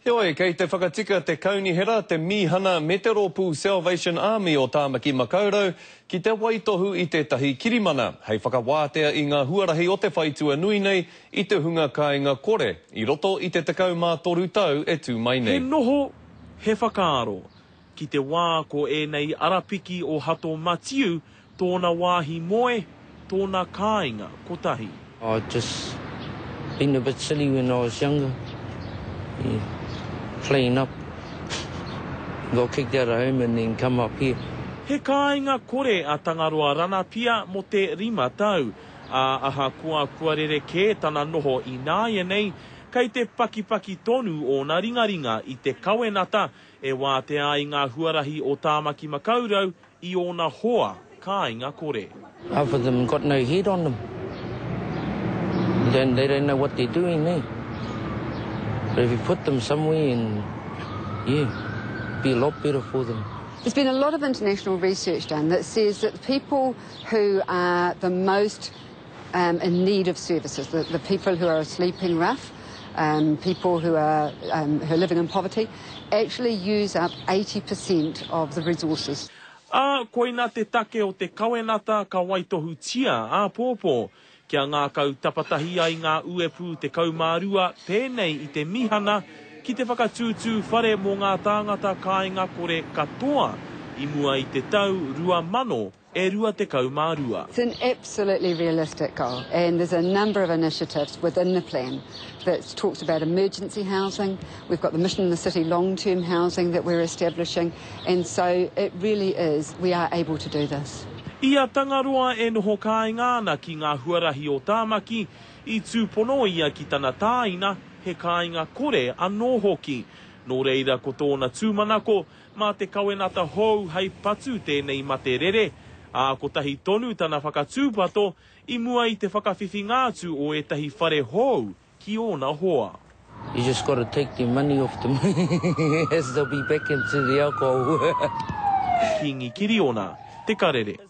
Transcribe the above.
Heoi, kei te whakatika te Kaunihera, te Mīhana me te Rōpū Salvation Army o Tāmaki Makaurau ki te waitohu i tētahi kirimana hei whakawātea i ngā huarahi o te whaitua nui nei i te hunga kāinga kore i roto i te 13 tau e tū mai nei. He noho, he whakaaro. Ki te wā ko ēnei arapiki o Hato Matiu tōna wāhi moe, tōna kāinga kotahi. I just been a bit silly when I was younger, yeah, playing up, got kicked out of home and then come up here. He kāinga kore a Tangaroa Ranapia mō te rima tau, ā, ahakoa kua rerekē tana noho ināianei, kei te pakipaki tonu ōna ringaringa i te kawenata E wātea ai ngā huarahi o Tāmaki Makaurau i ōna hoa kāinga kore. Half of them got no head on them. They they don't know what they're doing eh. But if you put them somewhere and yeah, be a lot better for them. There's been a lot of international research done that says that the people who are the most um, in need of services, the, the people who are sleeping rough, um, people who are, um, who are living in poverty, actually use up 80% of the resources. Ā, koina te take o te kawenata ka waitohutia āpōpō, kia ngākau tapatahi ai ngā uepū 12 pēnei i te mihana ki te whakatūtū whare mō ngā tāngata kāinga kore katoa i mua i te tau 2000 e 22. It's an absolutely realistic goal and there's a number of initiatives within the plan that talks about emergency housing, we've got the Mission in the City long-term housing that we're establishing and so it really is, we are able to do this. I a Tangaroa e noho kāinga ana ki ngā huarahi o Tāmaki, i tūpono ia ki tana tāina, he kāinga kore anō hoki. Nō reira ko tōna tūmanako, Mā te kawenata hou hei patu tēnei mate rere, ā, kotahi tonu tana whakatūpato i mua i te whakawhiwhinga atu o ētahi whare hou ki ōna hoa. You just gotta take their money off them as they'll be back into the alcohol. Kingi Kiriona, Te Karere.